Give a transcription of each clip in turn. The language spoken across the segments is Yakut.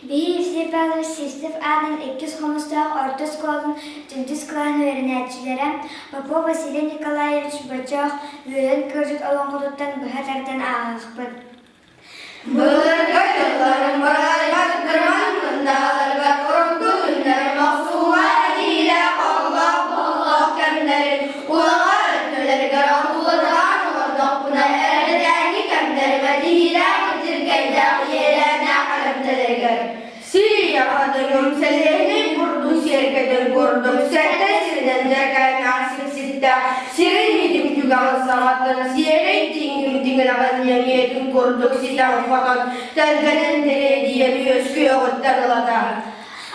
Биһи Евсей Павлович Сивцев аатынан иккис хомустаах орто оскуолатын төрдүс кылааһын үөрэнээччилэрэ Попов Василий Николаевич Бочоох Үөлэн Кыырдьыт олоҥхотуттан быһа тардан ааҕыахпыт. Былыргы дьылларын бырайбат кырман мындааларыгар урукку күннэр мохсуолаах этиилээх оллоох-боллоох кэмнэрин улаҕа өттүлэригэр одуулаталаан олордохпуна эрдэтээҥҥи кэмнэрим этиилээх итиргэйдээх иэлээннээх кэлэмтэлэригэр Сирийэҕэ сэлиэһинэй бурдук сиэркэтин курдук сэттэ сиринэн дьэргээннээх сикситтээх сирин иһитин түгэҕин саҕаттан сиэрэй тииҥин тиҥилэҕин ньэмиэтин курдук ситэн-хотон тэлгэнэн тэриэдийэн үөскүөҕүттэн ылата.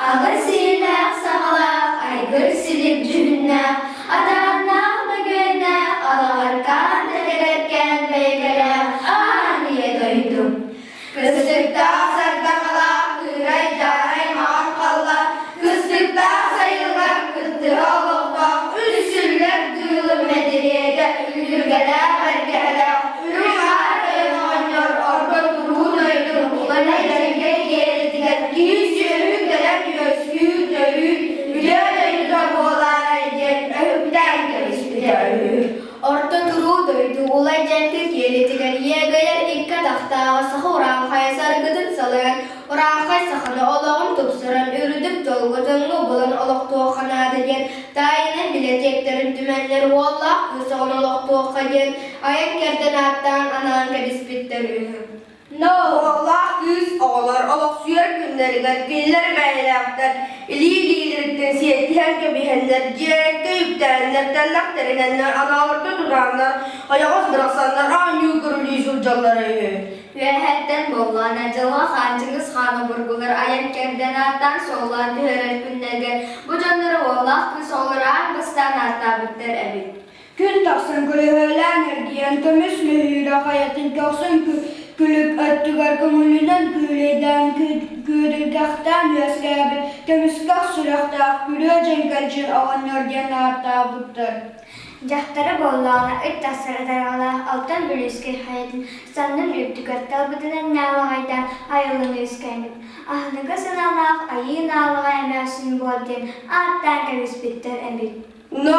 Аҕыс сиэлээх саҕалаах, айгыр силик дьүһүннээх, атааннаах мөгүөннээх, алаҕаркаан тэтэгэркээн бэйэкэлээх аан ийэ дойду. Кыстыктаах сардаҥалаах кыырай-дьаарай маҕан халла, кыстыктаах сайылыгар кыттыһа олохтоох үс сүллэр кыылым мэтириэтэ үлүргэлээх бэргэһэлээх үрүҥ аар тойон оҕонньор орто туруу дойду уларыйарыгар киэлитигэр киһи-сүөһү кэлэн үөскүүр төрүүр үтүө дойдута буолаарай диэн өһүктээн кэбиспитэ үһү. Орто туруу дойду Улай дьэҥкир киэлитигэр иэгэйэр икки атахтааҕы саха урааҥхайа саргытын салайан, урааҥхай саханы олоҕун тупсаран, үрдүк дьолго-дьоҥҥо булан олохтуохха наада диэн таайынан билэтиэктэрин түмэннэр уоллаах кыыс оҕону олохтуохха диэн айан кэрдэн ааттаан анаан кэбиспиттэр үһү. Но уоллаах кыыс оҕолор олохсуйар күннэригэр кинилэр бэйэлээхтэр илии-илиилэриттэн сиэттиһэн кэбиһэннэр, дьиэрэккэ үктээннэр, тэллэх тэринэннэр, анааларга тутааннар, ойоҕос бырахсаннар оонньуу көрүлүү сылдьаллара үһү. Үөһэттэн буоллаҕына, дьылҕа хаан Чыҥыс Хаан обургулар айан кэрдэн ааттаан суоллаан түһэрэр күннэригэр бу дьоннору уоллаах кыыс оҕолор аан бастаан ааттаабыттар эбит. Күн тахсан көлөһөлөөн эргийэн көмүс мөһүүрэ хайатын көхсүн күлүк өттүгэр көҥүлүнэн күүлэйдээн күөдүргэхтээн үөскээбит көмүскэх сүрэхтээх күрүө дьэҥкэлдьин оҕонньор диэн ааттаабыттар. Дьахтара буоллаҕына ыт тахсар ытарҕалаах алтан Бүлүүскэй хайатын саннын үрдүгэр талбытынан наалаҕайдаан айыллан үөскээбит. Аһыныгас санаалаах айыы наалаҕай эмээхсин буол диэн ааттаан кэбиспиттэр эбит. No!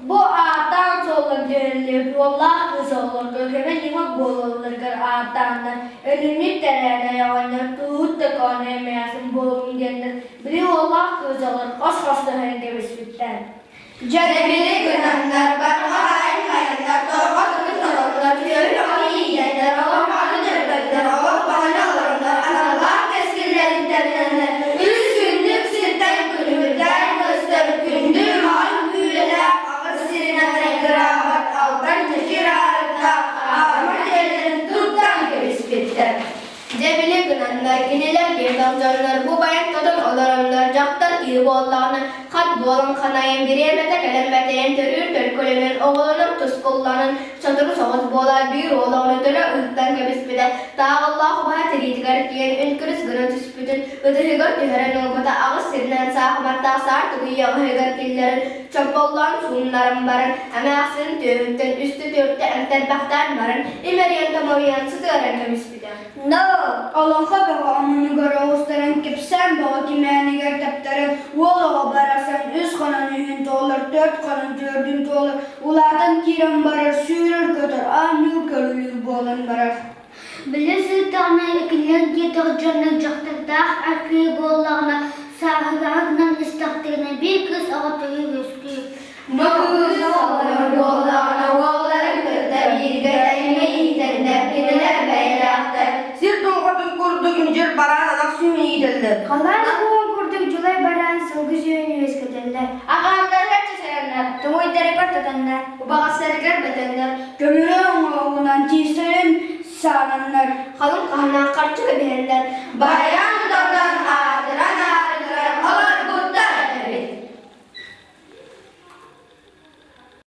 Бу ааттаан суоллар дьүөрэлиир уоллаах кыыс оҕолорго көмө-ньыма буолалларыгар ааттааннар, өлүмньүт тэрээһинэй оҕонньор тууһут да көөнө эмээхсин буолуҥ диэннэр били уоллаах кыыс оҕолор хос-хостоһон кэбиспиттэр. Дьэбили гынаннар, барҕа айаннар, торҕо тутун толордор, түөрү оҕо иитэннэр, олох аны төрөтөннөр, олох баһана олороннор, аналлаах кэскиллэрин тэринэннэр, үс күннүк сиртэн күлүмүрдээн көстөр күндү маҕан күүлэлээх аҕыс сиринэн айгыраабат алтан чэчир аарыктаах аарыма дьиэлэрин туттан кэбиспиттэр. Дьэ били гынаннар, кинилэр биэрдэх дьоннор бу байан тотон олороннор дьахтар киһи буоллаҕына хат буолан ханайан бириэмэтэ кэлэн бэтэйэн төрүүр төлкөлөнөн оҕолонор тускулланан сотору соҕус буолаат биир уол оҕону төлө ыыттан кэбиспитэ тааҕыллаах убаһа тириитигэр тиийэн үнкүрүс гына түспүтүн ытыһыгар түһэрэн ылбыта аҕыс сиринэн саахыматтаах саар тугуйаҕыһыгар киллэрэн чопполлоон сууннаран баран эмээхсин түөһүттэн үстэ-түөртэ эмтэрбэхтээн баран имэрийэн-томоруйан сытыаран кэбиспитэ. Но олоҥхо бөҕө омунугар оҕустаран кэпсээн бөҕө кимээнигэр таптаран уол оҕо барахсан үс хонон үһүн туолар, төрт хонон түөрдүн туолар, улаатан киирэн барар, сүүрэр-көтөр, аанньыыр-көрүлүүр буолан барар. Били сыттаҕына кинилэр диэтэх дьоннор дьахтардаах аркыы буоллаҕына сааһыгаһынан истэхтэринэ биир кыыс оҕо төрүү үөскүүр. Бу кыыс оҕолор буоллаҕына уолларын кытта бииргэ тэҥҥэ иитэннэр кинилэр бэйэлээхтэр. Сир дулҕатын курдук ньүдьүр бараан ынах сүөһүнү иитэллэр. Халлаан куһун курдук дьулай бараан сылгы сүөһүнү үөскэтэллэр. Аҕааннарыгар чэчирэннэр, Тоҥуйдарыгар тотоннор, убаҕастарыгар бөтөннөр, Көмүрүө оҥоһугунан тиистэрин саананнар халыҥ хаһынаах харчы кэбиһэллэр. Баян